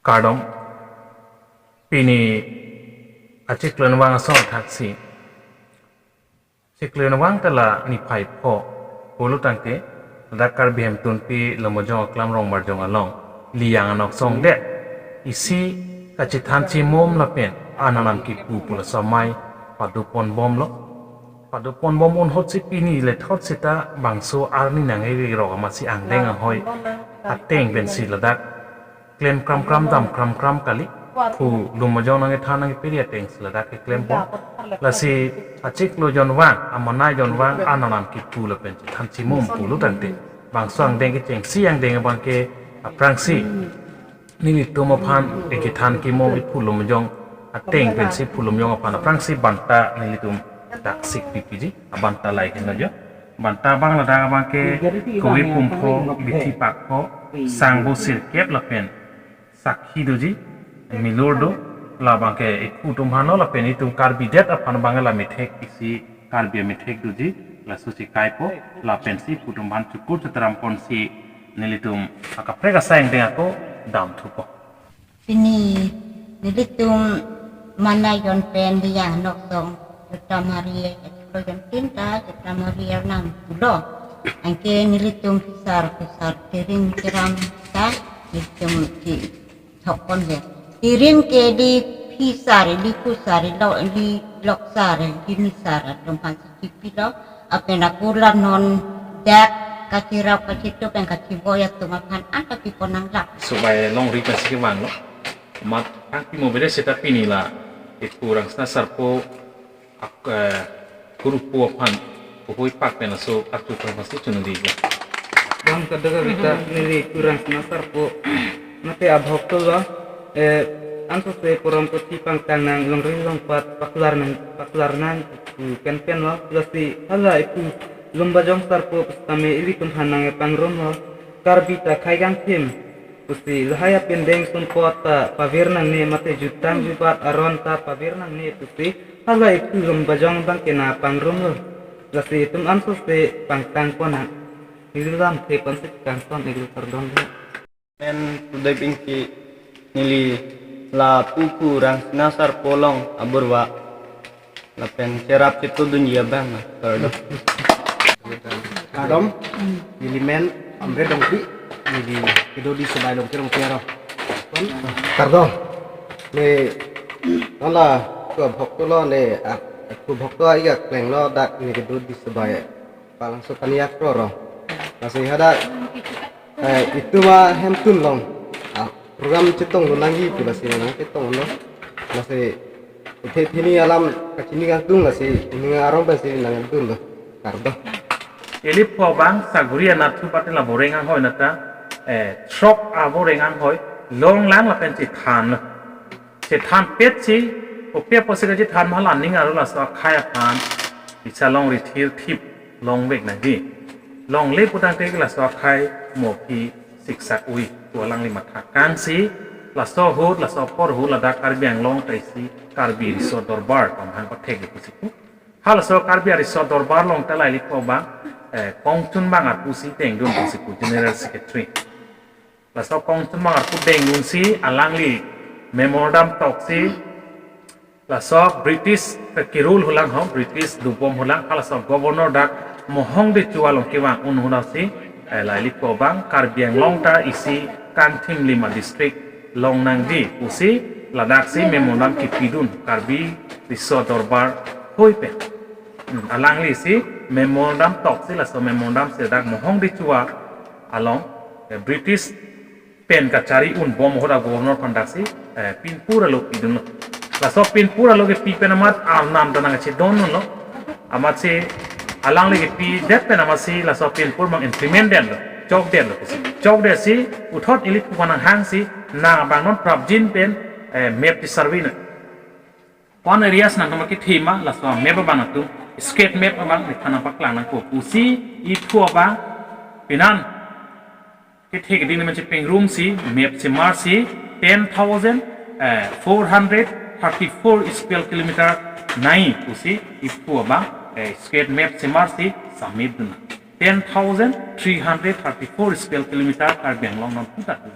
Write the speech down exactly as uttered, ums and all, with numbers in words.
Kardom. Pini achiklo vang asong thaksi. Chiklo vang ta la niphai pho. Pulo tangte, ladak Karbi Hemtunpi Lumbajong Aklam Rongbarjong along Liyang anok song det isi kachethan chimum lapen ananam kipu pu laso amei padopon bomlo. Padopon bom un ahut si pini le thot seta bangso arni nangkevek rok amatsi angdeng ahoi ateng pensi ladak klem kram kram dam kram kram kali. Phu Lumbajong nangkethan nangkepiri ateng si ladak keklem bom. Lasi achiklo jon vang, amanai jon vang, ananam kipu lapen chethan chimum pulo tangte, bangso angdeng kechengsi angdeng abangke aphrangsi nelitum aphan ekethan kimum i Phu Lumbajong ateng pensi Phu Lumbajong aphan aphrangsi banta nelitum daksik pipiji, abanta lahei henlo jo. Banta abang ladak abangke kove pumpho, bithi pakpho, sangvo sirkep lapen sakhi doji, milur do, labangke i Phu atum aphanlo lapen itum Karbi det aphan abang la methek isi Karbi amethek doji, laso si kaipo, lapensi Phu atum aphan chukur chetram ponsi nelitum akaprek asai angdeng ako damthupo. Pini nelitum manai jon pen Liyang anok song, Jutamari, achiklo jon tin ta, Jutamari arnam pulo. Anke nelitum phisar, phisar, tiring tiram ta, nelitum chethok ponve. Tiring ke di phisar, di khusar, lo, di loksar, di nisar atum aphansi kipilo. Lapen ako la non dak kachirap kachitup pen kachiboi atum aphan anta pipon nanglap. Subai longri pensi kevanglo. Amat angki mo bede seta pini la i Phu Rangsina Sarpo ak, eh, kurupo aphan puhui pak pen aso artu aphan pasi chunudi. Bang kadega kita neli i Phu Rangsina Sarpo mate abhokto lo, eh, ansose porom kochi pangtang nang longri longpat paklar nang, paklar nang, mm, pen pen lo, lasi hala i Phu Lumbajong Sarpo pustame ilitum aphan nangpangrum lo, Karbi ta khei kangthim pusi, lahai apindeng sunpot ta pavir nangne mate jutang jubat aron ta pavir nangne pusi, hala i Phu Lumbajong abangke nangpangrum lo. Lasi itum ansose pangtang pon nang. Neli lamthe ponsi kangton, neli kardom. Men today pingki neli la Phu Rangsina Sarpo along aburva lapen cherap chetudunji abang na, kardom. Kardom, neli men Amre Dongpi, neli kedo di Sebai Longkirong Piaro. Kardom, ne, nala, ke bhokto lo ne, ah, ke bhokto ai ga kleng lo dak ne kedo di Sebai. Palangso kaniak roro. Lasi hadak, eh, itum ahemtun along, ah, program chetong lo nangji pu lasi nangchetong lo. Lasi ithe thini alam kachini kangtung lasi ining arong pensi nangdun lo. Kardom. Ili pho abang saguri anat thu patin la voreng anghoi nata, eh, throk avoreng anghoi longlang lapen chethan lo. Chethan petsi, ope apotsi kachethan ma la ning arlo laso akhei aphan, isa longri thirthip longvek nangji. Longle pu tangte laso akhei mo aphi siksak ui, pu alangli matha kangsi, laso ahut, laso apor ahut, ladak Karbi Anglong ta isi Karbi Riso Dorbar pamhang pathek pusi pu. Halaso Karbi Riso Dorbar along ta lahei li pho abang, eh, kongchun bang arpu si dengdun pusi pu General Secretary. Laso kongchun bang arpu dengdunsi alangli memorandum toksi, laso British ke-rule hulang ho, British dobom hulang, halaso Governor dak Mohong Dechuwa along kevang un ahut si, eh, lahei li pho abang Karbi Anglong ta isi kangthim lima district long nangji pusi ladaksi memorandum kipidun Karbi Riso Dorbar hoi pen. Hmm, alanglisi memorandum toksi, laso memorandum si dak Mohong Dechuwa along, eh, British pen kachari un bom ahut a Governor aphan daksi, eh, pinpur alo pidunlo. Laso pinpur alo kepi pen amat arnam ta nangchedondunlo. Amatsi alangli kepidet pen amatsi laso pinpur abang implement detlo, chokdetlo pusi. Chokdetsi puthot ili phu aphan nanghangsi nang abang non prapjin pen, eh, map ti survey na. One areas nangtum akethe ma, laso map abang nangtum, state map abang nephan nangpaklang nangpo pusi i phu abang pinan kethe keding nemen chepengrumsi, map chemarsi, ten thousand, eh, four hundred thirty-four square kilometer nai pusi i phu abang, eh, state map chemarsi submit dun. Ten thousand three hundred thirty-four square kilometer Karbi Anglong non puta tu.